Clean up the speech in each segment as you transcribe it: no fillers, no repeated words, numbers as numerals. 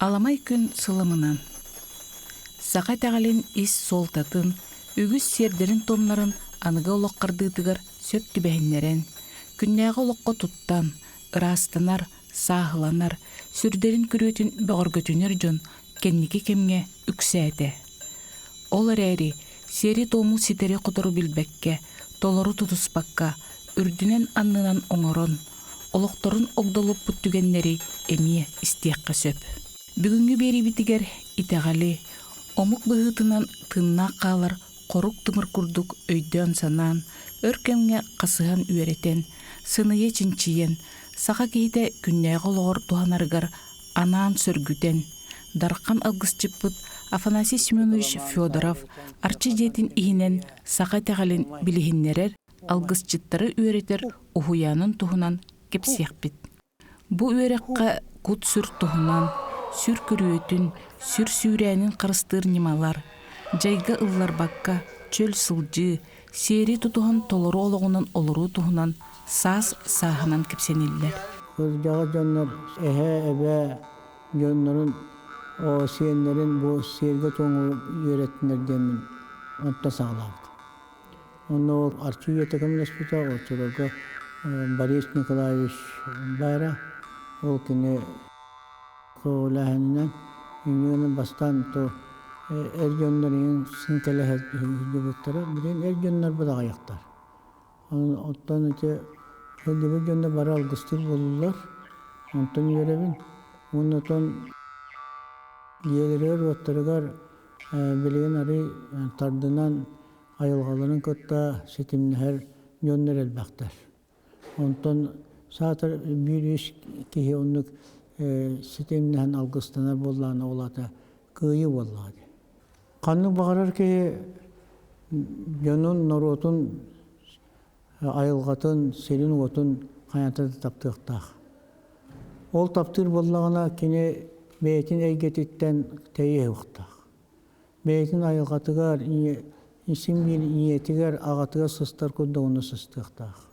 Аламай күн сыламынан. Саха итэҕэлин ис суолтатын, үгүс сиэрдэрин-туомнарын аныгы олох хардыытыгар сөп түбэһиннэрэн, күннээҕи олоххо туттан, ыраастанар, сааһыланар, сүрдэрин күрүөтүн бөҕөргөтүнэр дьон кэнники кэмҥэ үксээтэ. Ол эрээри сиэри-туому ситэри-хотору билбэккэ, толору тутуспакка, үрдүнэн-аннынан оҥорон, олохторун огдолуппут түгэннэри эмиэ истиэххэ сөп. Бүгүҥҥү биэриибитигэр итэҕэли, омук быһыытынан тыыннаах хаалар хорук тымыр курдук өйдөөн-санаан, өр кэмҥэ хасыһан үөрэтэн, сыныйа чинчийэн, саха киһитэ күннээҕи олоҕор туһанарыгар анаан сөргүтэн, Дархан алгысчыппыт Афанасий Семенович Федоров Арчы дьиэтин иһинэн саха итэҕэлин билиһиннэрэр, алгысчыттары үөрэтэр уһуйаанын туһунан кэпсиэхпит. Бу үөрэххэ кут-сүр туһунан, сүр күрүөтүн, сүр сүүрээнин харыстыыр ньымалар, дьайга ылларбакка чөл сылдьыы, сиэри тутуһан толору олоҕунан олоруу туһунан саас сааһынан кэпсэниллэр. Кырдьаҕас дьоннор эһээ, эбээ дьоннорун, сиэннэрин бу сиэргэ-туомҥа үөрэттинэр диэммин онтон саҕалаабытым. Онно ол Арчы үйэтэ көмөлөспүтэ, оччолорго Борис Николаевич баара, ол кини көҕүлээһининэн инньэ бастаан то эр дьоннор иҥин син кэлэ сылдьыбыттара, билигин эр дьоннор быдаҕайахтар. Оттон ити сылдьыбыт дьоннор бары алгыстыыр буоллулар, онтон үөрэбин. Уонна оттон дьиэлэригэр-уоттарыгар билигин арый тардынан айылҕаларын кытта ситимнэһэр дьоннор элбэхтэр. Онтон саатар биир үс киһи оннук ситимнэһэн алгыстанар буоллаҕына ол аата кыайыы буоллаҕа дии. Ханнык баҕарар киһи дьонун, норуотун айылҕатын, сирин-уотун хайата да таптыахтаах. Ол таптыыр буоллаҕына кини бэйэтин эйгэтиттэн тэйиэ суохтаах. Бэйэтин айылҕатыгар, син биир ийэтигэр, аҕатыгар сыстар курдук ону сыстыахтаах.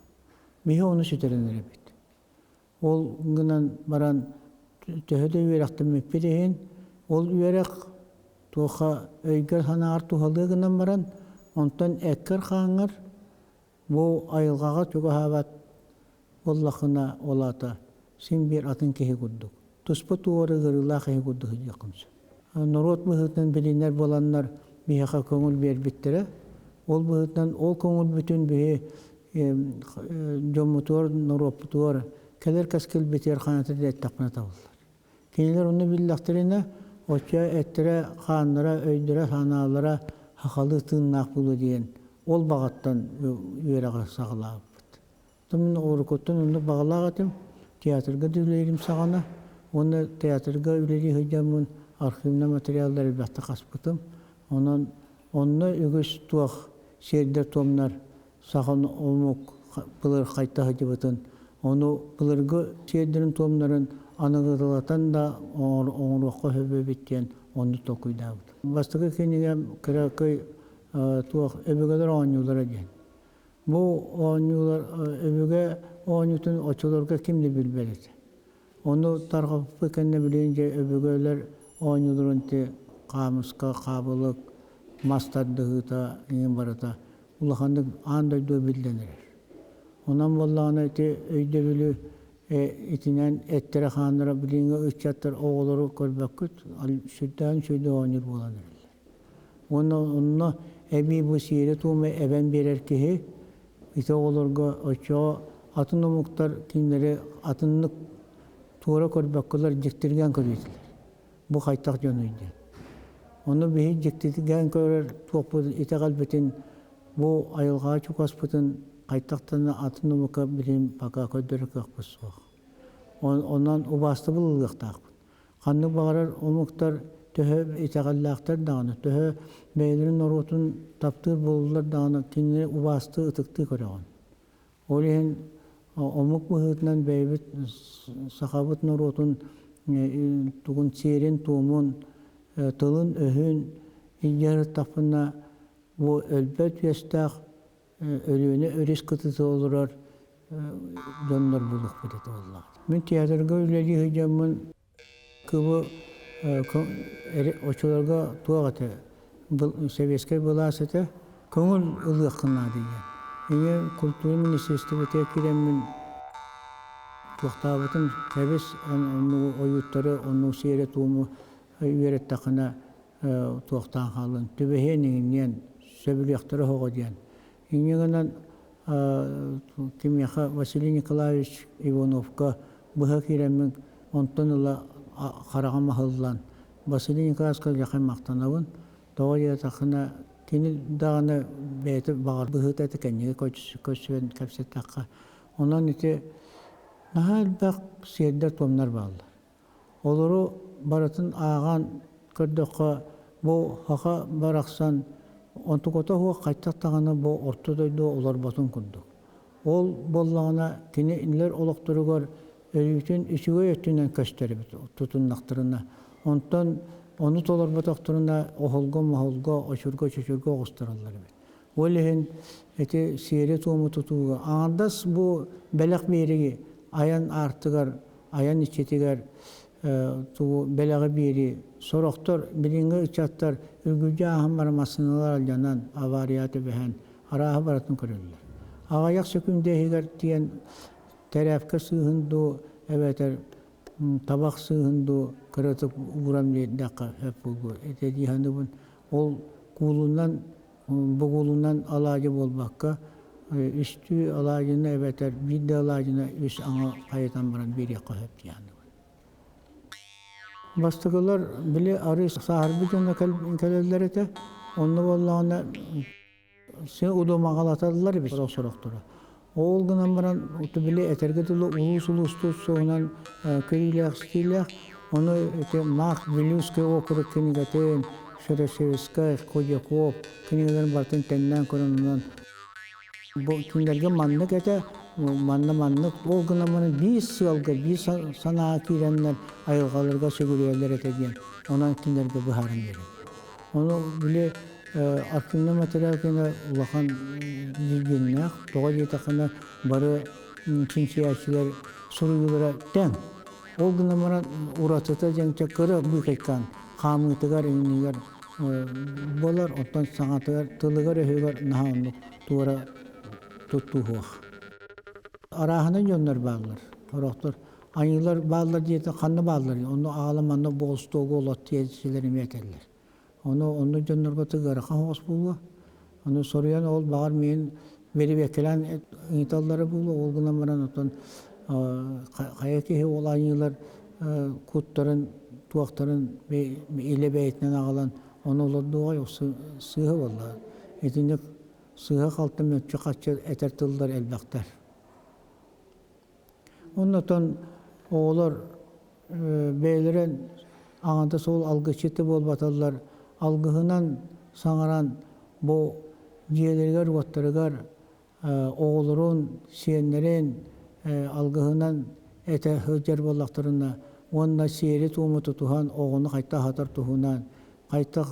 Биһи ону сүтэрэн эрэбит. Ол гынан баран төһө да үөрэхтэммиппит иһин, ол үөрэх туохха өйгөр-санааҕар туһалыа гынан баран, онтон эккэр-хааҥҥар бу айылҕаҕа чугаһаабат буоллаххына, ол аата син биир атын киһи курдук, туспа туора ыарыылаах киһи курдук сылдьыаххын сөп. Норуот быһыытынан билинэр буоланнар биһиэхэ көҥүл биэрбиттэрэ. Ол быһыытынан ол көҥүлбүтүн биһи дьоммутугар, норуоппутугар, кэлэр кэскилбитигэр ханата да эттэхпинэ табыллар. Кинилэр ону биллэхтэринэ, оччо эттэрэ, хааннара, өйдөрө-санаалара сахалыы тыыннаах буолуо диэн ол баҕаттан үөрэҕи саҕалаабыппыт. Мин уруккуттан оннук баҕалаах этим. Театрга да үлэлиирим саҕана уонна театрга үлэлии сылдьаммын архивнай материаллары элбэхтик хаспытым. Онон онно үгүс туох сиэрдэр-туомнар саха омук былыр хайта сылдьыбытын, ону былыргы сиэрдэрин-туомнарын аныгылатан да оҥоруохха сөп эбит диэн оннук толкуйдаабытым. Бастакы кинигэм кыракый туох өбүгэлэр оонньуулара диэн. Бу оонньуулар өбүгэ оонньуутун оччолорго ким да билбэт этэ. Ону тарҕаппыт кэннэ билигин дьэ өбүгэлэр оонньууларын ити хаамыска, хаабылык, мас тардыһыыта иҥин барыта улаханнык аан дойдуга биллэн эрэр. Онон буоллаҕына ити өйдөбүлү итинэн эттэрэ-хааннара билиҥҥи ыччаттар оҕолору көрбөккүт, сүрдээх үчүгэй оонньуур буолан эрэллэр. Уонна онно эбии бу сиэри-туому эбэн биэрэр киһи ити оҕолорго оччоҕо атын омуктар кинилэри атыннык туора көрбөккөлөр дьиктиргээн көрүөтүлэр. Бу хайтах дьонуй диэн. Ону биһи дьиктиргээн көрөр туохпут итэҕэлбитин бу айылҕаҕа чугаспытын хайтахтана атын омукка билин пока көрдөрөр кыахпыт суох. Онон убаастабыл ылыахтаахпыт. Ханнык баҕарар омуктар төһө итэҕэллээхтэр даҕаны, төһө бэйэлэрин норуотун таптыыр буоллулар даҕаны, кинини убаастыы, ытыктыы көрөҕүн. Ол иһин омук быһыытынан бэйэбит сахабыт норуотун тугун сиэрин-туомун, тылын-өһүн илдьэ сырыттахпына, бу өлбөт үөстээх Өлүөнэ өрүс кытыыта олорор дьоннор булуохпут этэ буоллаҕа. Мин театрга үлэлии сылдьаммын кыбы Оччолорго туох этэ, сэбиэскэй былаас этэ, көҥүл ылыаххын наада диэн. Ийэ культура министерствотыгар киирэммин туохтаабытым кэбис оннугу ойууттары, оннук сиэри-туому үөрэттэххинэ туохтаан хааллын, түбэһиэн иҥинниэн, сөбүлүөхтэрэ оһоҕо диэн. Инньэ гынан кимиэхэ Василий Николаевич Ивановка быһа киирэммин онтон ыла хараҕым аһыллан Василий Николаевичка улахан махтанабын. Тоҕо диэтэххинэ кини даҕаны бэйэтэ баҕар быһыыта этэ кэнники көрсүөн кэпсэттэххэ. Онон ити наһаа элбэх сиэрдэр-туомнар бааллар. Олору барытын ааҕан көрдөххө, бу саха барахсан онтуката суох хайдах даҕаны бу орто дойду олорботун курдук. Ол буоллаҕына кинилэр олохторугар өрүүтүн үчүгэй өттүнэн көстөр эбит тутуннахтарына. Онтон ону толорботохторуна оһолго-моһолго, очурга-чочурга оҕустараллар эбит. Ол иһин ити сиэри-туому тутууга аҥардас бу бэлэх биэриги айан аартыгар, айан иччитигэр тугу бэлэҕи биэрии сорохтор билиҥҥи ыччаттар үргүлдьү ааһан баран массыыналар алдьанан, авария түбэһэн арааһы барытын көрөллөр. Аҕыйах сөкүүндэ иһигэр тиийэн тэрээпкэ сыыһын дуу эбэтэр табах сыыһын дуу кыратык ууран биэрдэххэ сөп буолуо. Ити дии саныыбын. Ол куулунан бугулунан алаадьы буолбакка, үстүү алаадьыны эбэтэр биир да алаадьыны үс аҥы хайытан баран биэриэххэ сөп дии саныыбын. Бастакылар били арыы сааһырбыт дьоно кэлэллэр этэ. Онно буоллаҕына син удумаҕалаталлар эбит сорох-сорохторо. Ол гынан баран били этэргэ дылы улуус-улуустуу суоһунан көрүүлээх-истиилээх. Ону ити Мах Вилюйский округ кинигэтин, Шерешевскай, Кодьяков кинигэлэрин барытын тэҥнээн көрөн онон бу кинилэргэ маннык этэ, манна маннык. Ол гынан баран биир сыалга, биир санаа киирэннэр айылҕаларга сүгүрүйэллэр этэ диэн онон кинилэргэ быһааран биэрэбин. Ону били Архивнай материал кэнэ улахан дьиҥнээх, тоҕо диэтэххинэ бары чинчийээччилэр суруйуулара тэҥ. Ол гынан баран уратыта дьэҥчэ кыра быыкайкаан хаамыытыгар иҥнигэр буолар, оттон саҥатыгар, тылыгар-өһүгэр наһаа оннук туора туттуһуох. Арааһынай дьоннор бааллар, сорохтор айыылар бааллар диэтэ ханна бааллар, онно аҕала манна боҕустуога олот диэччилэр эмиэ этэллэр. Ону оннук дьоннорго ыарахан соҕус буолуо. Ону соруйан ол баҕар миин бэрэбиэркэлээн ыйыталлара буолуо. Ол гынан баран оттон хайа киһи ол айыылар куттарын, туохтарын илэ бэйэтинэн аҕалан ону олордуоҕай сыыһа буолла. Итинник сыыһа-халты мүччү-хаччы этэр тыллар элбэхтэр. Оннотон оҕолор бэйэлэрин аҥата суол алгысчыты буолбаталлар, алгыһынан саҥаран бу дьиэлэригэр-уоттарыгар оҕолорун, сиэннэрин алгыһынан этэ сылдьар буоллахтарына уонна сиэри-туому тутуһан оҕону хайдах аһатар туһунан, хайдах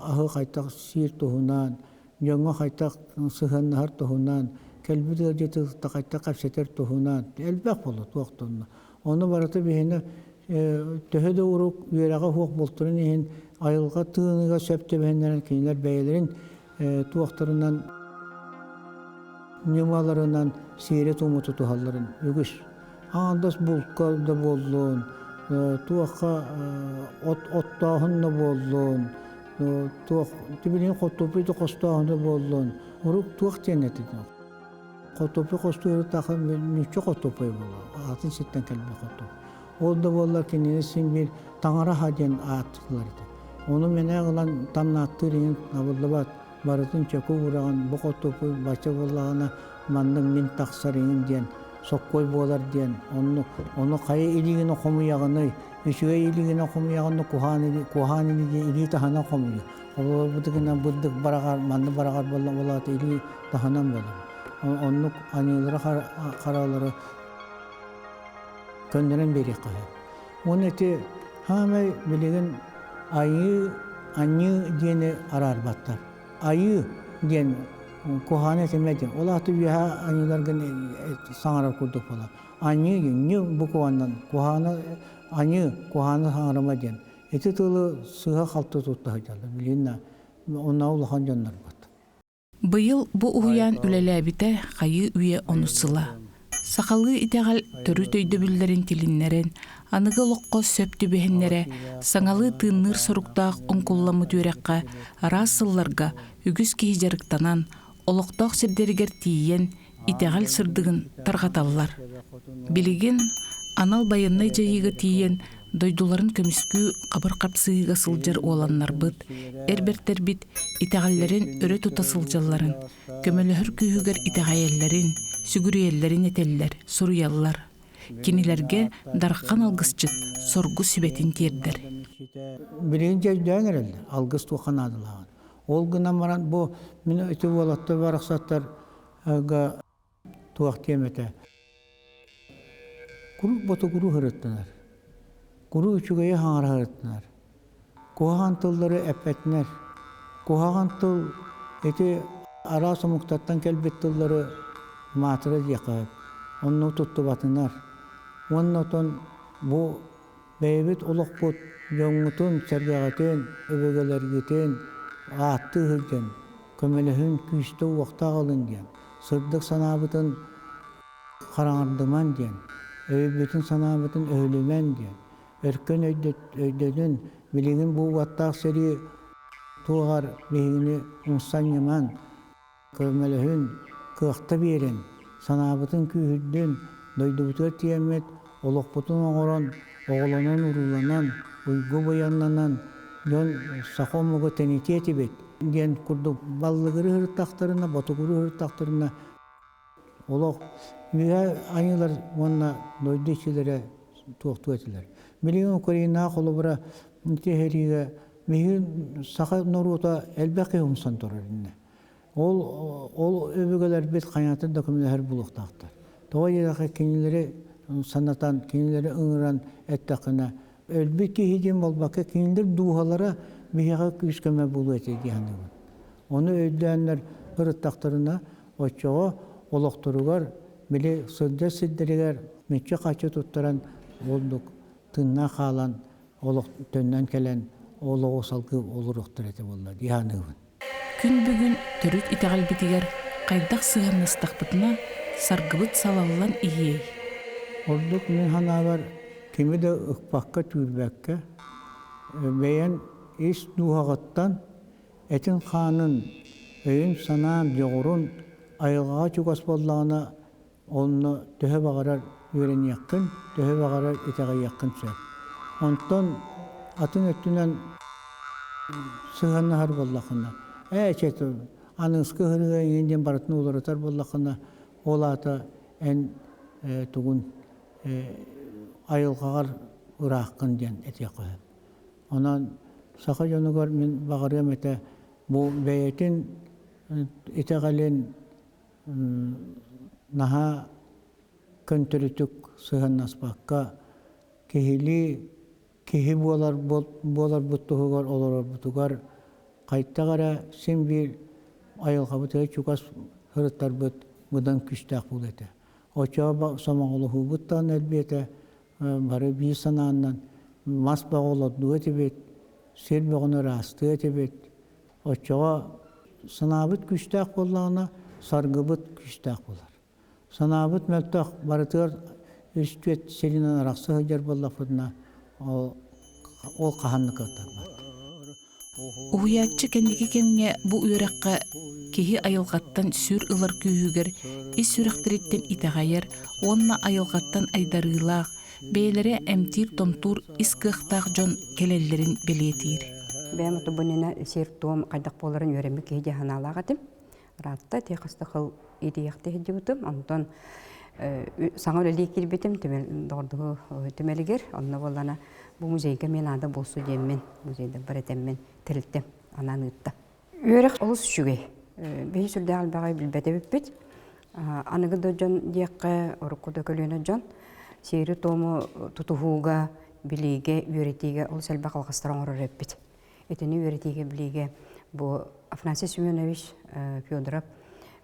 аһы хайдах сиир туһунан, дьоҥҥо хайдах сыһыаннаһар туһунан, кэлбит ыалдьыты кытта хайдах кэпсэтэр туһунан элбэх буолла туох да онно. Ону барыта биһиэнэ төһө да урук үөрэҕэ суох буолтарын иһин айылҕа тыыныгар сөп түбэһиннэрэн кинилэр бэйэлэрин туохтарынан ньымаларынан сиэри-туому тутуһалларын үгүс. Аҥардас булка да буоллун, туохха от оттооһун да буоллун, туох билигин хотуоппуй да хостооһун да буоллун, урук туох диэн этэ Хотуоппуй хостуур ньучча хотуоппуй буолла, атын сиртэн кэлбит хотуоп. Ол да буоллар кинини син биир таҥара аһа диэн ааттыыллар этэ. Ону мэнээх ылан тамнааттыыр иһин табыллыбат, барытын чөкө уураҕын, бу хотуоппуй бачча буоллаҕына маннык мин тахсар иҥин диэн соккуой буолар диэн онну ону хайа илиигинэ хомуйаҕыный, үчүгэй илиигинэ хомуйаҕын куһаан илии куһаан илии илии таһынан хомуйа. Олорбутугунан бырдык бараҕар манны бараҕар буолла буолаата илии таһынан буолар. Оннук аньыылары харалары көннөрөн биэриэххэ сөп. Уонна ити хаамай билигин айыы, аньыы диэни араарбаттар. Айыы диэн куһаҕаны этимэ диэн. Ол аата үөһээ аньыыларгын саҥарар курдук буолар. Аньыы диэн ньы букваннан куһаҕаны аньыы куһаҕаны саҥарыма диэн. Ити тылы сыыһа-халты тутта сылдьаллар. Билигин онно улахан дьоннорбут. Быйыл бу уһуйаан үлэлээбитэ хайыы үйэ онус сыла. Сахалыы итэҕэл төрүт өйдөбүллэрин тилиннэрэн, аныгы олоххо сөп түбэһиннэрэ, саҥалыы тыынныыр соруктаах оҥкулламмыт үөрэххэ араас сылларга үгүс киһи дьарыктанан, олохтоох сирдэригэр тиийэн, итэҕэл сырдыгын тарҕаталлар. Билигин анал байыаннай дьайыыга тиийэн дойдуларын көмүскүү хабыр хапсыһыыга сылдьар уоланнарбыт, эр бэртэрбит итэҕэллэрин өрө тута сылдьалларын, көмөлөһөр күүһүгэр итэҕэйэллэрин, сүгүрүйэллэрин этэллэр, суруйаллар. Кинилэргэ Дархан алгысчыт соргу сүбэтин тиэрдэр. Билигин дьэ өйдөөн эрэллэр, алгыс туохха наадалааҕын. Ол гынан баран бу мин ити уолаттар барахсаттар туох диэм этэ куруук ботугуруу сырыттынар, куруук үчүгэйи хаҥара сырыттынар, куһаҕан тыллары эппэтинэр, куһаҕан тыл ити араас омуктартан кэлбит тыллары маатыра диэххэ сөп, оннук туттубатынар. Уонна отон бу бэйэбит олохпут дьоҥҥутун-сэргэҕитин, өбүгэлэргитин ааттыы сылдьан көмөлөһүн күүстэ-уохтаах ылын диэн, сырдык санаабытын хараҥардыман диэн, өйбүтүн-санаабытын өһүлүмэн диэн, өркөн өйдөнүн, билигин бу уоттаах сэрии туоҕар биһигини умсан ньыман, көмөлөһүн, кыахта биэрэн, санаабытын күүһүрдүн, дойдубутугар тиийэммит олохпутун оҥорон, оҕолонон-урууланан, уйгу быйаҥнанан, дьон саха омугу тэнитиэ этибит диэн курдук баллыгырыы сырыттахтарына, ботугуруу сырыттахтарына олох үөһэ айыылар уонна дойду иччилэрэ туохтуу этилэр. Билигин Украинаҕа холобура ити сэриигэ биһиги саха норуота элбэх киһи умсан турар иннэ. Ол ол өбүгэлэрбит хайаатын да көмөлөһөр буолуохтаахтар. Тоҕо диэтэххэ кинилэри санатан, кинилэри ыҥыран эттэххинэ, өлбүт киһи диэн буолбакка, кинилэр дууһалара биһиэхэ күүс-көмө буолуо этэ дии саныыбын. Ону өйдөөннөр ырыттахтарына, оччоҕо олохторугар били сылдьар сирдэригэр мүччү-хаччы туттаран ордук тыыннаах хаалан олох төннөн кэлэн олоҕу салгыы олоруохтар этэ буолла дии саныыбын. Күн бүгүн төрүт итэҕэлбитигэр хайдах сыһыаннастахпытына, саргыбыт салаллан иһиэй? Ордук мин санаабар кими да ыкпакка-түүрбэккэ, бэйэн ис дууһаҕыттан этин-хаанын, өйүн-санаан дьоҕурун айылҕаҕа чугас буоллаҕына, онно төһө баҕарар үөрэниэххин, төһө баҕарар итэҕэйиэххин сөп. Онтон атын өттүнэн сыһыаннаһар буоллаххына, ээ чэ аныгыскы ыһырыыга эҥин диэн барытын уларытар буоллаххына, ол аата эн тугун айылҕаҕар ырааххын диэн этиэххэ сөп. Онон саха дьонугар мин баҕарыам этэ бу бэйэтин итэҕэлин наһаа көнтөрүтүк сыһыаннаспакка, киһилии киһи буолар буоларбыт туһугар олорорбутугар хайдах эрэ син биир айылҕабытыгар чугас сырыттарбыт быдан күүстээх буолуо этэ. Оччоҕо сомоҕолоһуубут даҕаны элбиэ этэ, бары биир санаанан мас бөҕө олордуо этибит, сир бөҕөнү ыраастыа этибит. Оччоҕо санаабыт күүстээх буоллаҕына, саргыбыт күүстээх буолар. Санаабыт мөлтөх барытыгар үс-түөрт сиринэн арахса сылдьар буоллахпытына, ол хаһан да кыаттарбат. Уһуйааччы кэнники кэмҥэ бу үөрэххэ киһи айылҕаттан сүр ылар күүһүгэр ис сүрэхтэриттэн итэҕэйэр уонна айылҕаттан айдарыылаах, бэйэлэрэ эмтиир-томтуур ис кыахтаах дьон кэлэллэрин бэлиэтиир. Бэйэм отубунина сиэр-туом хайдах буоларын үөрэммит киһи дии санаалаах этим. Ыраатта ити хас да хыл иитийэхтии сылдьыбытым. Онтон саҥа үлэлии киирбитим түмэл доҕордоһуу түмэлигэр. Онно буоллана бу музейга мин наада буолсу диэммин, музейда бар этэммин тэрилтэм анаан ыытта. Үөрэх олус үчүгэй. Биһи сүрдээх элбэҕи билбэт эбиппит. Аныгы да дьон диэххэ, урукку да көлүөнэ дьон сиэри-туому тутуһууга, билиигэ, үөрэтиигэ олус элбэх алҕастары оҥорор эбиппит. Итини үөрэтиигэ, билиигэ бу Афанасий Семенович Федоров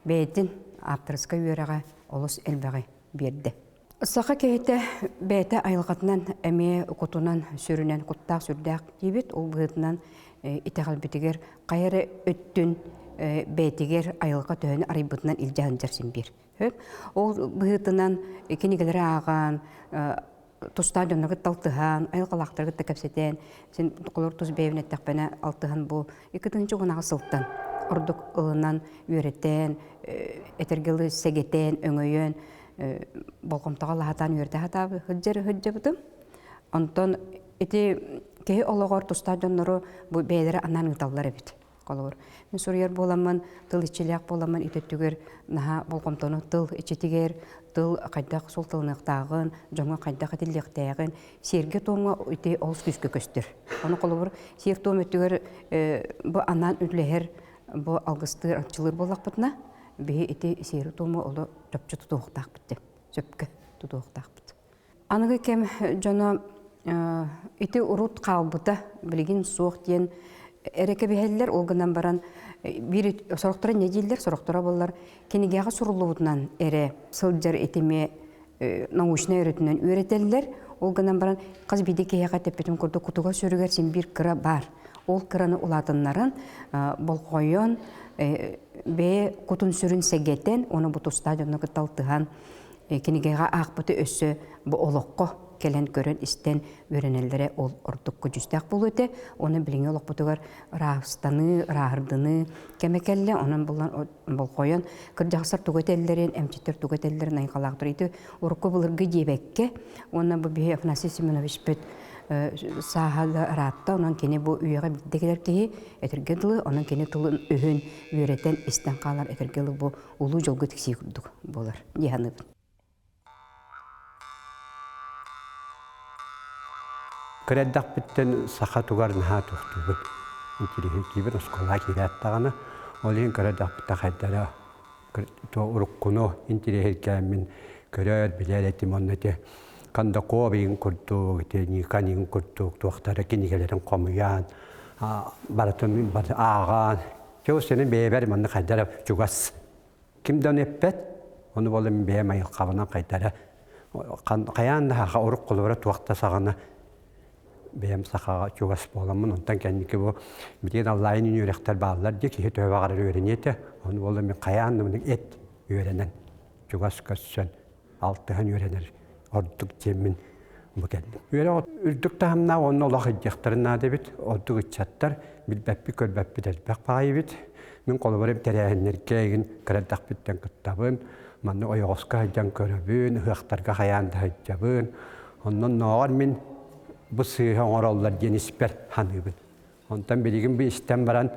бэйэтин ааптарыскай үөрэҕэ олус элбэҕи биэрдэ. Саха киһитэ бэйэтэ айылҕатынан эмиэ кутунан, сүрүнэн куттаах сүрдээх диибит. Ол быһыытынан итэҕэлбитигэр хайа эрэ өттүн бэйэтигэр айылҕа төһөнү арыйбытынан илдьэ сылдьар син биир. Ол быһыытынан кинигэлэри ааҕан, тустаах дьонно кытта алтыһан, айылҕалаахтары кытта кэпсэтэн, син холор тус бэйэбин эттэхпинэ алтыһан бу 2010 сылтан ордук ылынан, үөрэтэн, этэргэ сэгэтэн, өҥөйөн, болҕомтоҕо лаһатаан үөрэтэ сатаабы сылдьар сылдьабытым. Онтон ити киһи олоҕор тустаах дьоннору бу бэйэлэрэ анаан ыыталлар эбит. Холобур, мин суруйар буоламмын, тыл иччилээх буоламмын ити өттүгэр наһаа болҕомтону тыл иччитигэр, тыл хайдах суолталаныахтааҕын, дьоҥҥо хайдах этиллиэхтээҕин, сиэргэ-туомҥа ити олус күүскэ көстөр. Ону холобур, сиэр-туом өттүгэр бу анаан үлэһэр, бу алгыстыыр, арчылыыр буоллахпытына, биһи ити сиэри-туому оло чопчу тутуохтаахпыт диэн, сөпкө тутуохтаахпыт. Аныгы кэм дьоно ити урут хаалбыта, билигин суох диэн эрэ кэбиһэллэр, ол гынан баран биир сорохторо не дииллэр, сорохторо буоллар кинигэҕэ суруллубутунан эрэ сылдьар итими научнай өрүтүнэн үөрэтэллэр. Ол гынан баран хас биирдии киһиэхэ тэппитим курдук кутуга сүрүгэр син биир кыра баар. Ол кыраны улаатыннаран, болҕойон, бэйэ кутун сүрүн сэгэтэн, уонна бу тустаах дьонно кытта алтыһан кинигэҕэ аахпыты өссө бу олоххо кэлэн көрөн-истэн үөрэнэллэрэ ол ордук көдьүүстээх буолуо этэ. Уонна билиҥҥи олохпутугар ыраастаныы, ырааһырдыныы кэмэ кэллэ. Онон булан болҕойон кырдьаҕастар тугу этэллэрин, эмчиттэр тугу этэллэрин айылҕалаахтар ити урукку былыргы диэбэккэ уонна бу биһи Афанасий Семеновичпыт сааһа да ыраатта, онон кини бу үйэҕэ биирдэ кэлэр киһи этэргэ дылы, онон кини тылын өһүн үөрэтэн истэн хаалар этэргэ дылы бу улуу дьолго тиксии курдук буолар дии саныыбын. Кыра эрдэхпиттэн саха тугар наһаа туохтуубун. Интириэһиргиибин оскуолаҕа киирээт даҕаны. Ол иһин кыра эрдэхпиттэн хайдара уруккуну интириэһиргээммин көрөр, билэр этим. Онно ити Кондаков игин курдук, ити Никон игин курдук туохтара кинигэлэрин хомуйан, барытын ааҕан, Чэ, сенин бэйэбэр манна хайдара чугас. Ким да ону эппэт, ону буолла мин бэйэм айылҕабынан хайдара хайаан да хаха урук холобура туох да саҕана бэйэм сахаҕа чугас буоламмын, онтон кэнники бу билигин аллаайын үөрэхтэр бааллар дии, киһи төһө баҕарар үөрэниэ этэ. Ону буолла мин хайаан да эт үөрэнэн, чугас көрсөн, алтыһан үөрэнэр ордук диэммин бу кэллим. Үөрэх үрдүк таһымнаах уонна олох илдьиэхтэрин наада эбит. Ордук ыччаттар билбэппит, көрбөппүт элбэх баҕайы эбит. Мин холобурум тэрээһиннэргэ игин кыра эрдэхпиттэн кыттабын. Манна ойоҕоско сылдьан көрөбүн, ыһыахтарга хайаан да сылдьабын. Онон нооҕор мин бу сыыһа оҥороллор диэн испэр саныыбын. Онтон билигин бу истэн баран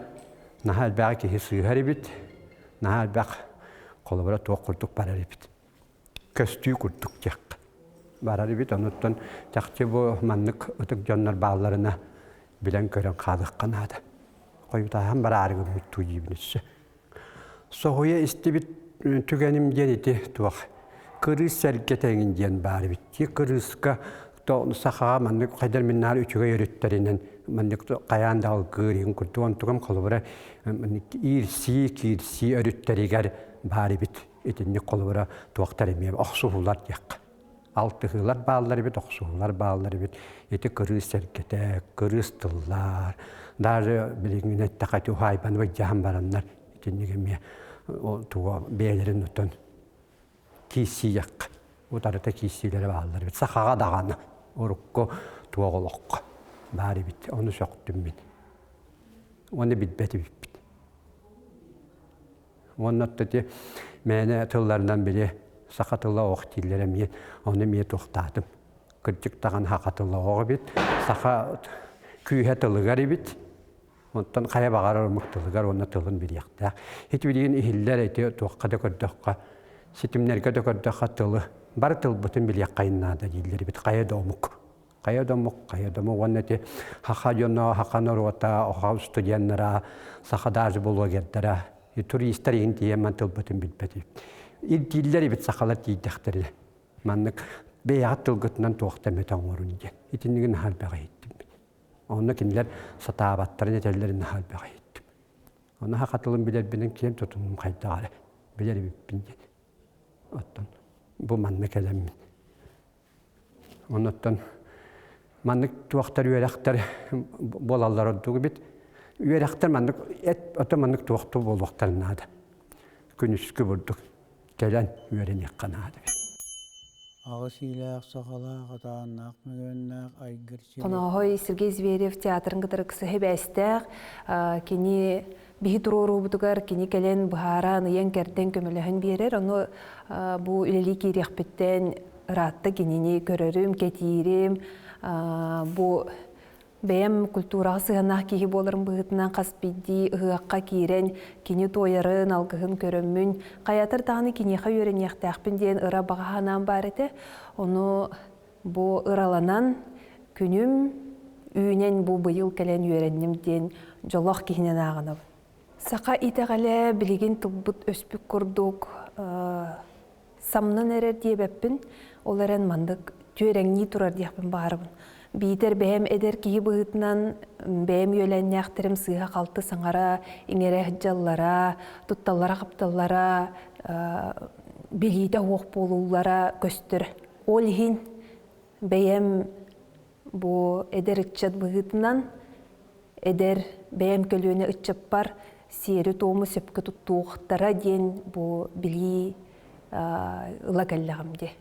наһаа элбэх киһи сыыһар эбит, наһаа элбэх холобура туох курдук барар эбит. Көстүү курдук диэххэ барар эбит. Онуттан чахчы бу маннык ытык дьоннор баалларына билэн көрөн хаалыахха наада. Хойутааһын бараары гыммыт дуу диибин өссө. Соһуйа истибит түгэним диэн ити туох кырыыс сэргэ тэҥин диэн баар эбит. Кырыыска сахаҕа маннык хайдар миннаар үчүгэй өрүттэринэн маннык хайаан да алгыыр иһин курдук онтугам холобура иирсии киирсии өрүттэригэр баар эбит. Итинник холобура туохтар эмиэ охсуһуулар диэххэ. Алтыһыылар бааллар эбит, охсуһуулар бааллар эбит. Ити кырыыс сэргэтэ, кырыыс тыллар, даже билиҥҥинэн эттэххэ ити уһаайбаны былдьаһан бараннар итинник эмиэ тугу бэйэлэрин оттон киирсииэххэ утарыта киирсиилэрэ бааллар эбит. Сахаҕа даҕаны урукку туох олоххо баар эбит. Ону сөхтүм мин. Уонна билбэт эбиппит. Уонна ити мээнэ тылларынан били саха тыла ох дииллэр эмиэ ону эмиэ туохтаатым. Кырдьык даҕаны саха тыла оҕо эбит. Саха күүһэ тылыгар эбит. Онтон хайа баҕарар омук тылыгар уонна тылын билиэхтээх. Ити билигин иһиллэр ити туохха да көрдөххө, ситимнэргэ да көрдөххө тылы бары тылбытын билиэххэ наада дииллэр эбит хайа да омук. Хайа да омук, хайа да омук уонна ити саха дьоно, саха норуота, саха студеннара, саха даже блогердара, туристар иһин тиийэн ман тылбытын билбэт Ирдииллэр эбит сахалар тиийдэхтэринэ. Маннык бэйэҕит тылгытынан туохта эмэтэ оҥорун диэн. Итинниги наһаа элбэҕи иһиттим. Онно кинилэр сатаабаттарын этэллэрин наһаа элбэҕи иһиттим. Онно саха тылын билэрбинэн киэн тутуннум хайдах эрэ билэр эбиппин диэн. Оттон бу манна кэлэммин. Оннуттан маннык туохтар үөрэхтэр буолаллар ордук эбит. Үөрэхтэр маннык эт ото маннык туохтуу буолуохтарын наада. Күнүскү бурдук кэлэн үөрэниэххэ наада эбит. Аҕыс иилээх сахалаах, атааннаах мөгүөннээх айгыр сири Хонооһой Сергей Зверев театрын кытары сыһы-бээстээх кини биһи туруоруубутугар кини кэлэн быһааран, ыйан-кэрдэн көмөлөһөн биэрэр. Ону бу үлэлии киириэхпиттэн ыраатта кинини көрөрүм, кэтиирим, бу бэйэм культураҕа сыһыаннаах киһи буоларым быһыытынан хас биирдии ыһыахха киирэн кини туойарын, алгыһын көрөммүн, хайатар даҕаны киниэхэ үөрэниэхтээхпин диэн ыра баҕа санаам баар этэ. Ону бу ыраланан күнүм үүнэн бу быйыл кэлэн үөрэнним диэн дьоллоох киһинэн ааҕынабын. Саха итэҕэлэ билигин тылбыт өспүт курдук самнан эрэр диэбэппин, ол эрэн маннык түөрэҥнии турар диэхпин баҕарабын. Биитэр бэйэм эдэр киһи быһыытынан бэйэм үөлээннээхтэрим сыыһа-халты саҥара, иҥэрэ сылдьаллара, тутталлара-хапталлара, билиитэ суох буолуулара көстөр. Ол иһин бэйэм бу эдэр ыччат быһыытынан эдэр бэйэм көлүөнэ ыччаппар сиэри-туому сөпкө туттуохтара диэн бу билии ыла кэллэҕим дии.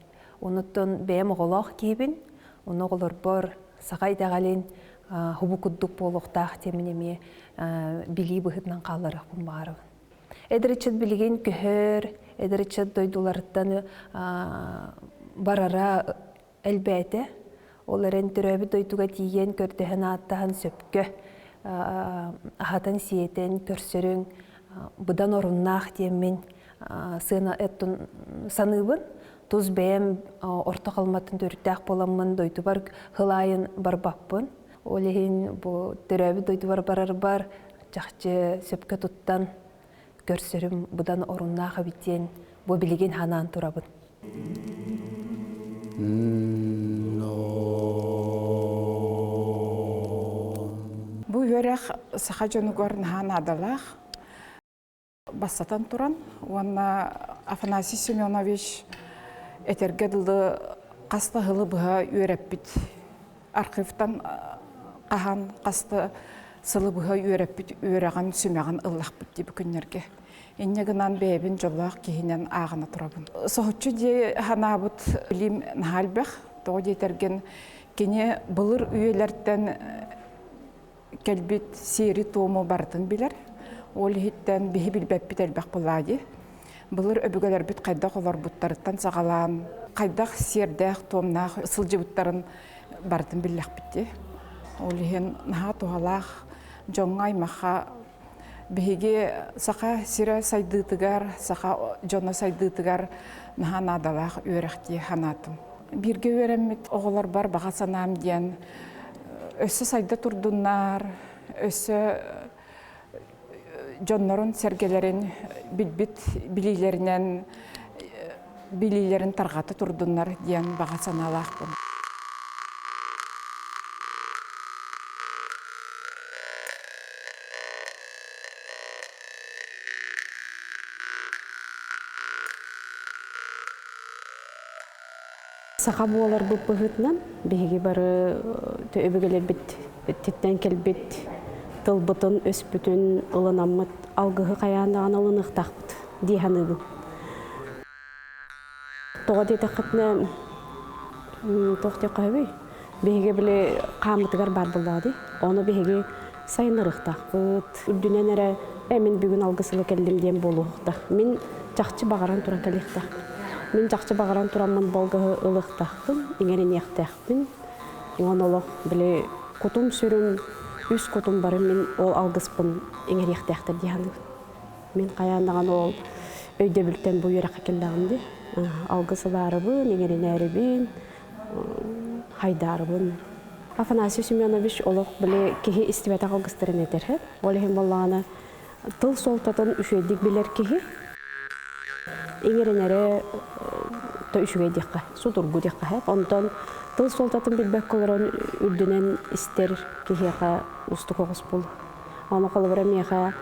Онуттан бэйэм оҕолоох киһибин, ону оҕолорбор саха итэҕэлин хубу курдук буолуохтаах диэммин эмиэ билии быһыытынан хаалларыахпын баҕарабын. Эдэр ыччат билигин көһөр, эдэр ыччат дойдуларыттан барара элбээтэ. Ол эрэн төрөөбүт дойдуга тиийэн көрдөһөн ааттаһан сөпкө аһатан-сиэтэн көрсөрүҥ быдан оруннаах диэммин сыана эттун саныыбын. Тус бэйэм орто халматын төрүттээх буоламмын дойдубар хылаайын барбаппын. Ол иһин бу төрөөбүт дойдубар барарбар чахчы сөпкө туттан көрсөрүм быдан оруннаах эбит диэн бу билигин ханаан турабын. Бу үөрэх саха дьонугар наһаа наадалаах. Бастатан туран уонна Афанасий Семенович этэргэ дылы хас да сылы быһа үөрэппит архивтан хаһан хас да сылы быһа үөрэппит үөрэҕин сүмэҕин ыллахпыт дии бу күннэргэ. Инньэ гынан бэйэбин дьоллоох киһинэн ааҕына турабын. Соһуччу дии санаабыт билим наһаа элбэх. Тоҕо диэтэргин кини былыр үйэлэртэн кэлбит сиэри-туому барытын билэр. Ол иһиттэн биһи билбэппит элбэх буоллаа дии. Былыр өбүгэлэрбит хайдах олорбуттарыттан саҕалаан, хайдах сиэрдээх-туомнаах сылдьыбыттарын барытын биллэхпит дии. Ол иһин наһаа туһалаах дьоҥҥо аймахха биһиги саха сирэ сайдыытыгар, саха дьоно сайдыытыгар наһаа наадалаах үөрэх дии санаатым. Бииргэ үөрэммит оҕолорбор баҕа санаам диэн өссө сайда турдуннар, өссө дьоннорун сэргэлэрин билбит билиилэринэн билиилэрин тарҕата турдуннар диэн баҕа санаалаахпын. Саха буоларбыт быһыытынан биһиги бары өбүгэлэрбит өттүттэн кэлбит тылбытын, өспүтүн ылынаммыт алгыһы хайаан даҕаны ылыныахтаахпыт дии саныыбын. Тоҕо диэтэххитинэ, туох диэххэ сөбүй? Биһиги били хааммытыгар баар буоллаҕа дии. Ону биһиги сайыннарыахтаахпыт. Үрдүнэн эрэ «Э, мин бүгүн алгыс ыла кэллим» диэн буолуохтаах. Мин чахчы баҕаран туран кэлиэхтээхпин. Мин чахчы баҕаран тураммын болгаһы ылыахтаахпын, иҥэриниэхтээхпин. Уон олох били кутум-сүрүм, үс кутум бары мин ол алгыспын иҥэриэхтээхтэр дии саныыбын. Мин хайаан даҕаны ол өйдөбүлтэн бу үөрэххэ кэллэҕим дии. Алгыс ылаарыбын, иҥэринээрибин, хайдаарыбын. Афанасий Семенович олох били киһи истибэтэх алгыстарын этэр. Ол иһин буоллаҕына тыл суолтатын үчүгэйдик билэр киһи иҥэринэрэ то үчүгэй диэххэ, судургу диэххэ. Онтон тыл суолтатын билбэккэ олорон үрдүнэн истэр киһиэхэ уустук оҕус буолуо. Ону холобура миэхэ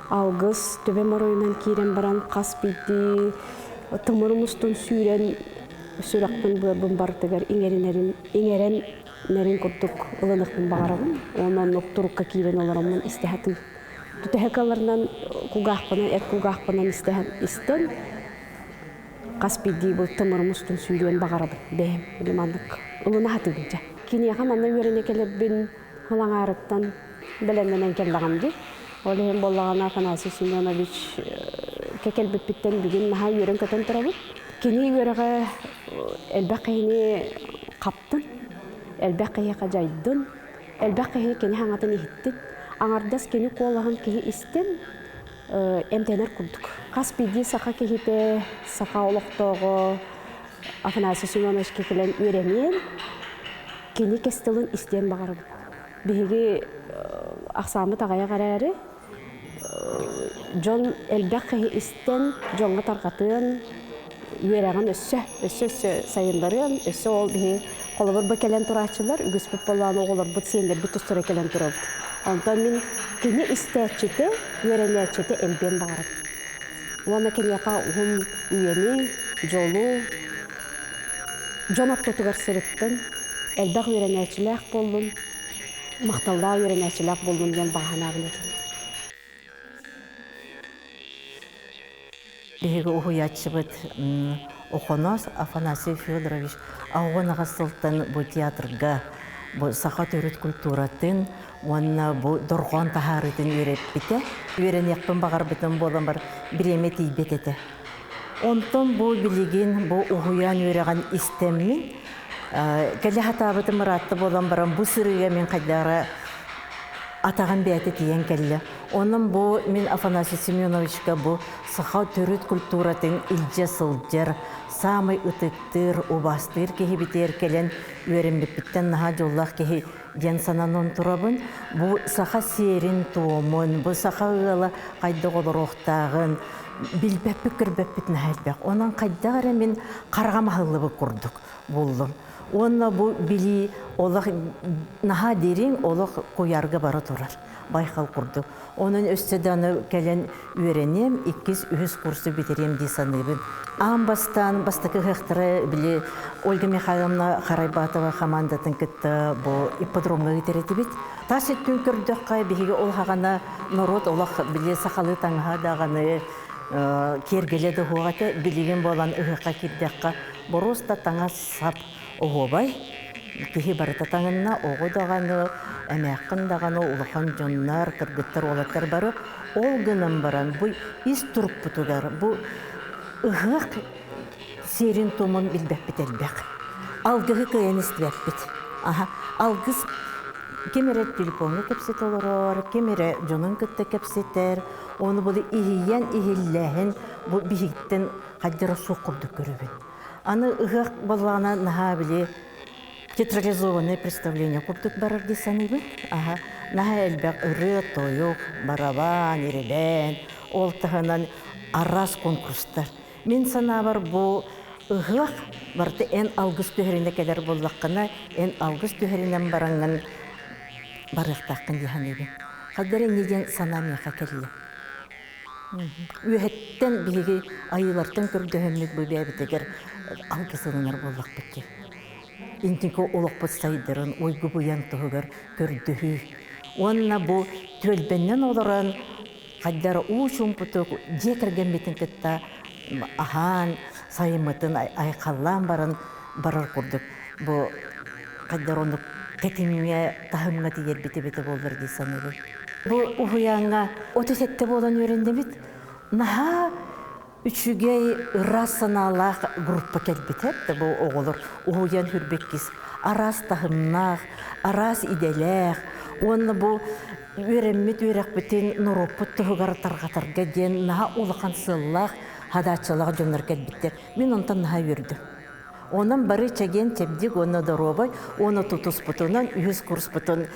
алгыс төбөм оройунан киирэн баран хас биирдии тымырым устун сүүрэн Сүрэхпин быарбын барытыгар иҥэринэрин иҥэрэн нэрин курдук ылыныахпын баҕарабын. Уонна оннук турукка киирэн олороммун истэһэтим. Түтэһэ кыларынан кулгаахпынан эт кулгаахпынан истэһэн истэн хас биирдии бу тымырым устун сүүрүөн баҕарабын бэйэм били маннык ылына сатыыбын дьэ. Киниэхэ манна үөрэнэ кэлэрбин Халаҥаарыттан бэлэмнэнэн кэллэҕим дии. Ол иһин буоллаҕына Афанасий Семенович кэлбиппиттэн бүгүн наһаа үөрэн-көтөн турабын. Кини үөрэҕэ элбэх киһини хаптын, элбэх киһиэхэ дьайдын, элбэх киһи кини хаҥатын иһиттин. Аҥардас кини куолаһын киһи истэн эмтэнэр курдук. Хас биирдии саха киһитэ, саха олохтооҕо Афанасий Семеновичка кэлэн үөрэниэн, кини кэс тылын истиэн баҕарабыт. Биһиги ахсааммыт аҕыйах эрээри, дьон элбэх киһи истэн, дьоҥҥо тарҕатыан, үөрэҕин өссө, өссө өссө сайыннарыан, өссө ол биһи холобур бу кэлэн турааччылар, үгүспүт буоллаҕына оҕолорбут, сиэннэрбит тустара кэлэн турабыт. Онтон мин кини истээччитэ, үөрэнээччитэ элбиэн баҕарабын. Уонна киниэхэ уһун үйэни, дьолу, дьон ортотугар сырыттын, элбэх үөрэнээччилээх буоллун, махталлаах үөрэнээччилээх буоллун диэн баҕа санаабын этим. Биһиги уһуйааччыбыт Охоноос Афанасий Федорович аҕыс аҕыс сылтан бу театрга бу саха төрүт культуратын уонна бу дорҕоон таһаарыытын үөрэппитэ. Үөрэниэхпин баҕарбытым буолан бар бириэмэ тиийбэт этэ. Онтон бу билигин бу уһуйаан үөрэҕин истэммин кэлэ сатаабытым ыраатта буолан баран бу сырыыга мин хайдара атаҕым бэйэтэ тиийэн кэллэ. Онон бу мин Афанасий Семеновичка бу саха төрүт культуратын илдьэ сылдьар, саамай ытыктыыр, убаастыыр киһибитигэр кэлэн үөрэммиппиттэн наһаа дьоллоох киһи диэн сананан турабын. Бу саха сиэрин-туомун, бу саха ыала хайдах олоруохтааҕын билбэппит, көрбөппүт наһаа элбэх. Онон хайдах эрэ мин хараҕым аһыллыбыт курдук буллум. Уонна бу билии олох наһаа дириҥ, олох куйаарга бара турар. Байхал курдук. Онон өссө да аны кэлэн үөрэниэм, иккис, үһүс курсу бүтэриэм дии саныыбын. Аан бастаан бастакы ыһыахтара били Ольга Михайловна Харайбатова хамаандатын кытта бу ипподромҥа ыытар этибит. Тас өттүн көрдөххө, биһиги ол хаҕана норуот олох били сахалыы таҥаһа даҕаны киэргэлэ да уһуох этэ. Билигин буолан ыһыахха киирдэххэ, боруоста таҥас-сап оһуобай. Киһи барыта таҥынна, оҕо даҕаны, эмээххин даҕаны, улахан дьоннор, кыргыттар, уолаттар бары ол гынан баран бу ис турукпутугар бу ыһыах сиэрин-туомун билбэппит элбэх. Алгыһы кыайан истибэппит. Аха, алгыс ким эрэ телефоҥҥа кэпсэтэ олорор, ким эрэ дьонун кытта кэпсэтэр, ону бу иһийэн иһиллээһин бу биһигиттэн хайдара суох курдук көрөбүн. Аны ыһыах буоллаҕына наһаа били театрализованное представление курдук барар дии саныыбын. Аха, наһаа элбэх ырыа-тойук, барабан, ирилээн, ол таһынан араас конкурстар. Мин санаабар бу ыһыах барыта эн алгыс түһэринэ кэлэр буоллаххына, эн алгыс түһэринэн бараҥҥын барыахтааххын дии саныыбын. Хайдара инньэ диэн санаа миэхэ кэллэ. Үөһэттэн биһиги айыылартан көрдөһөммүт бу бэйэбитигэр алгыс ылынар буоллахпыт дии. Интики олохпут сайдарын, уйгу-быйаҥ туһугар көрдөһүү. Уонна бу түөлбэннэн олорон хайдара уу чуумпутук дьиэ кэргэммитин кытта аһаан, сайыммытын айхаллаан баран барар курдук бу хайдар оннук тэтимҥэ, таһымҥа тиийэрбит эбитэ буоллар дии саныыбын. Бу уһуйааҥҥа 37 буолан үөрэннибит. Наһаа үчүгэй, ыраас санаалаах группа кэлбитэ. Бу оҕолор уһуйан хүрбэккис араас таһымнаах, араас идэлээх уонна бу үөрэммит үөрэхпитин норуоппут туһугар тарҕатарга диэн наһаа улахан сыаллаах, хадааччылаах дьоннор кэлбиттэр. Мин онтон наһаа үөрдүм. Онон бары чэгиэн-чэбдик уонна доруобай уонна тутуспутунан үһүс курспутун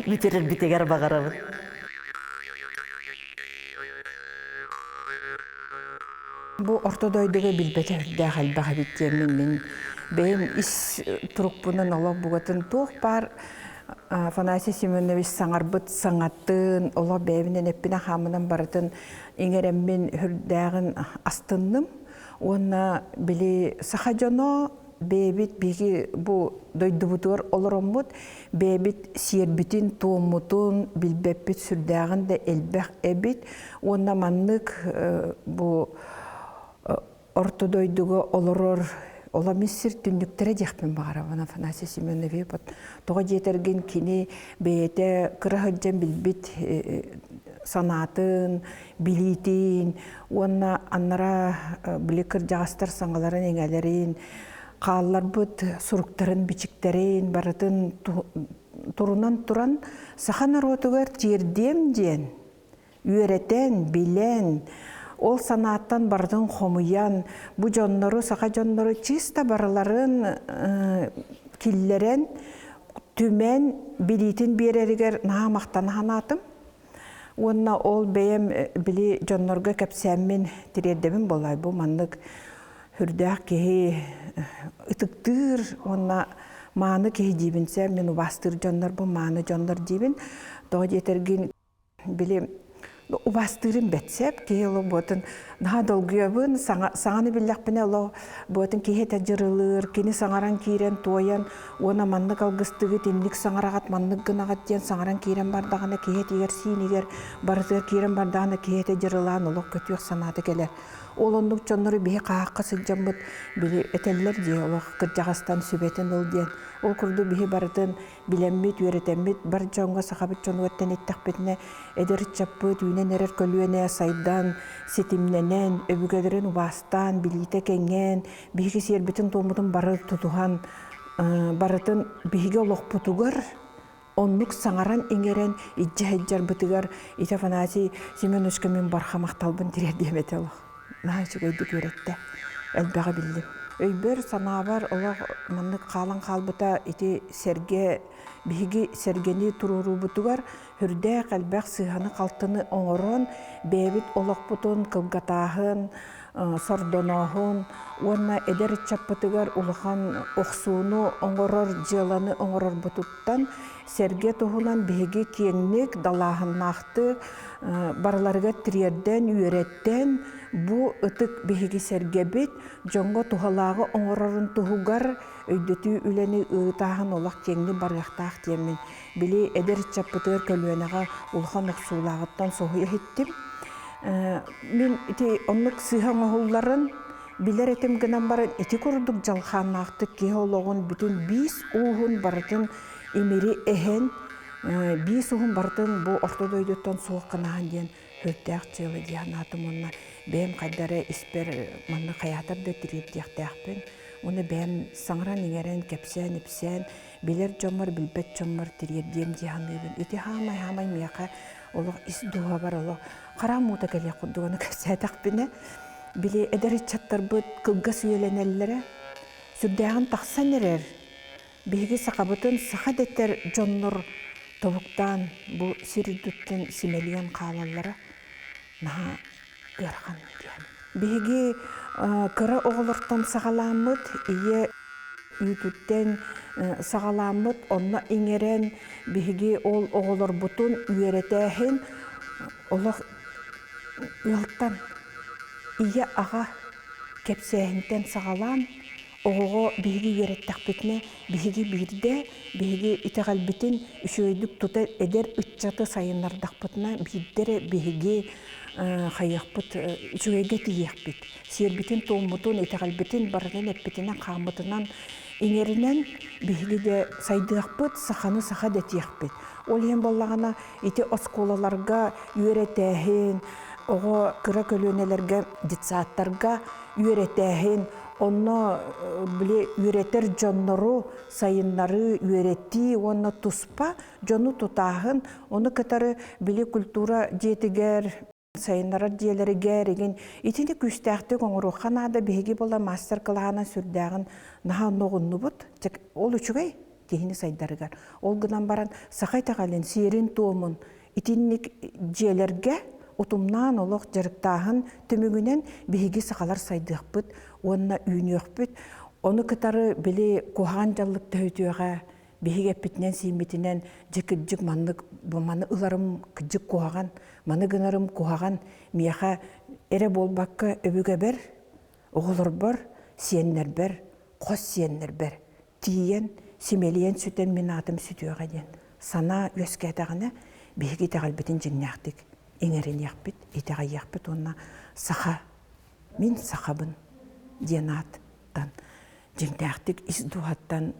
бүтэрэрбитигэр баҕарабын. Бу орто дойдуга билбэтэ үрдээх элбэх эбит диэммин мин бэйэм ис турукпунан олох бугатын туох баар. Афанасий Семенович саҥарбыт саҥатын, олох бэйэбинэн эппинэн-хааммынан барытын иҥэрэммин үрдээҕин астынным. Уонна били саха дьоно бэйэбит биһиги бу дойдубутугар олороммут, бэйэбит сиэрбитин, туоммутун билбэппит сүрдээҕин да элбэх эбит. Уонна маннык бу орто дойдуга олорор оломис сир түннүктэрэ диэхпин баҕарабын Афанасий Семенович тоҕо диэтэргин кини бэйэтэ кыра сылдьан билбит санаатын, билиитин уонна аннара били кырдьаҕастар саҥаларын иҥэлэрин хаалларбыт суруктарын бичиктэрин барытын турунан туран саха норуотугар тиэрдиэм диэн үөрэтэн, билэн, ол санааттан барытын хомуйан, бу дьоннору, саха дьоннору чисто барыларын киллэрэн, түмэн, билиитин биэрэригэр наһаа махтана санаатым. Уонна ол бэйэм били дьоннорго кэпсээммин тириэрдэбин буоллай бу маннык үрдээх киһи ытыктыыр уонна мааны киһи диибин сэ мин убаастыыр дьоннорбун мааны дьоннор диибин тоҕо диэтэргин били убаастыырым бэтсэп киһи олох буотун наһаа долгуйабын саҥаны биллэхпинэ олох буотун киһи этэ дьырылыыр кини саҥаран киирэн туойан уонна маннык алгыстыгыт инник саҥараҕат маннык гынаҕыт диэн саҥаран киирэн бардаҕына киһи этигэр сиинигэр барытыгар киирэн бардаҕына киһи этэ дьырылаан олох көтүөх санаата кэлэр Ол оннук дьоннору биһи хаһаахха сылдьаммыт били этэллэр дии олох кырдьаҕастан сүбэтин ыл диэн. Ол курдук биһи барытын билэммит, үөрэтэммит бар дьоҥҥо сахабыт дьонугар тэниттэхпитинэ эдэр ыччаппыт үүнэн эрэр көлүөнэ сайдан, ситимнэнэн, өбүгэлэрин убаастаан, билиитэ кэҥээн, биһиги сиэрбитин-туоммутун бары тутуһан, барытын биһиги олохпутугар оннук саҥаран-иҥэрэн илдьэ сылдьарбытыгар ити Афанасий Семеновичка мин барҕа махталбын тириэрдиэм этэ олох. Наһаа үчүгэйдик үөрэттэ. Элбэҕи биллим. Өйбөр, санаабар олох маннык хаалан хаалбыта ити сэргэ биһиги сэргэни туруоруубутугар үрдээх элбэх сыыһаны-халтыны оҥорон бэйэбит олохпутун кылгатааһын, сордонооһун уонна эдэр ыччаппытыгар улахан охсууну оҥорор дьыаланы оҥорорбутуттан сэргэ туһунан биһиги киэҥник, далааһыннаахтык барыларыгар тириэрдэн, үөрэттэн бу ытык биһиги сэргэбит дьоҥҥо туһалааҕы оҥорорун туһугар өйдөтүү үлэни ыытааһын олох киэҥник барыахтаах диэммин били эдэр ыччаппытыгар көлүөнэҕэ улахан охсуулааҕыттан соһуйа иһиттим. Мин ити оннук сыыһа оҥоһулларын билэр этим гынан баран ити курдук дьалхааннаахтык киһи олоҕун бүтүн биис ууһун барытын имири эһэн биис уһун барытын бу орто дойдуттан суох гынаһан диэн сүрдээх дьыала дии санаатым уонна бэйэм хайда эрэ испэр манна хайаатар да тириэрдиэхтээхпин уонна бэйэм саҥаран-иҥэрэн кэпсээн-ипсээн билэр дьоммор билбэт дьоммор тириэрдиэм дии саныыбын ити хаамай хаамай миэхэ олох ис дууһабар олох хараам уута кэлиэх курдук ону кэпсээтэхпинэ били эдэр ыччаттарбыт кылгас үйэлэнэллэрэ сүрдээҕин тахсан эрэр биһиги сахабытын саха дэтэр дьоннор тобуктаан бу сир үрдүттэн симэлийэн хаалаллара наһаа ыарахан диэн. Биһиги кыра оҕолортон саҕалааммыт ийэ үүтүттэн саҕалааммыт онно иҥэрэн биһиги ол оҕолорбутун үөрэтээһин олох ыалтан ийэ аҕа кэпсээһинтэн саҕалаан оҕоҕо биһиги үөрэттэхпитинэ биһиги биирдэ биһиги итэҕэлбитин үчүгэйдик тута эдэр ыччаты сайыннардахпытына биирдэ эрэ биһиги хайыахпыт үчүгэйгэ тиийиэхпит сиэрбитин-туоммутун итэҕэлбитин барытын эппитинэн-хааммытынан иҥэринэн биһиги де сайдыахпыт саханы саха дэтиэхпит ол иһин буоллаҕына ити оскуолаларга үөрэтээһин оҕо кыра көлүөнэлэргэ детсадтарга үөрэтээһин онно били үөрэтэр дьоннору сайыннарыы үөрэтии уонна туспа дьону тутааһын ону кытары били культура дьиэтигэр сайыннарар дьиэлэригэр игин итини күүстээхтик оҥоруохха наада биһиги була мастер кылааһынан сүрдээҕин наһаа онноҕуннубут ол үчүгэй киһини сайдарыгар ол гынан баран саха итэҕэлин сиэрин-туомун итинник дьиэлэргэ утумнаан олох дьарыктааһын түмүгүнэн биһиги сахалар сайдыахпыт уонна үүнүөхпүт. Ону кытары били куһаҕан дьаллык төһүтүөҕэ. Биһиги эппитинэн-сииммитинэн дьэ кырдьык маннык бу маны ыларым кырдьык куһаҕан, маны гынарым куһаҕан миэхэ эрэ буолбакка өбүгэбэр, оҕолорбор, сиэннэрбэр, хос сиэннэрбэр тиийэн, симэлийэн сүтэн мин аатым сүтүөҕэ диэн санаа үөскээтэҕинэ биһиги итэҕэлбитин дьиҥнээхтик иҥэриниэхпит, итэҕэйиэхпит уонна саха, мин сахабын диэн ааттан дьиҥнээхтик ис дууһаттан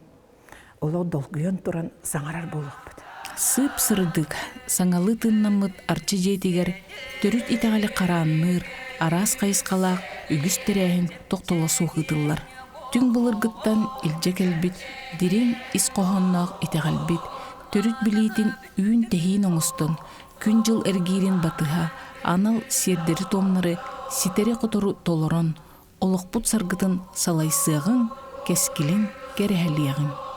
олох долгуйан туран саҥарар буолуохпут. Сып-сырдык, саҥалыы тыыннаммыт Арчы дьиэтигэр төрүт итэҕэли хараанныыр, араас хайысхалаах үгүс тэрээһин тохтоло суох ыытыллар. Түҥ былыргыттан илдьэ кэлбит дириҥ ис хоһоонноох итэҕэлбит төрүт билиитин үүн-тэһиин оҥостон, күн-дьыл эргиирин батыһа анал сиэрдэри-туомнары ситэри-хотору толорон, олохпут саргытын салайсыаҕыҥ, кэскилин кэрэһэлиэҕиҥ.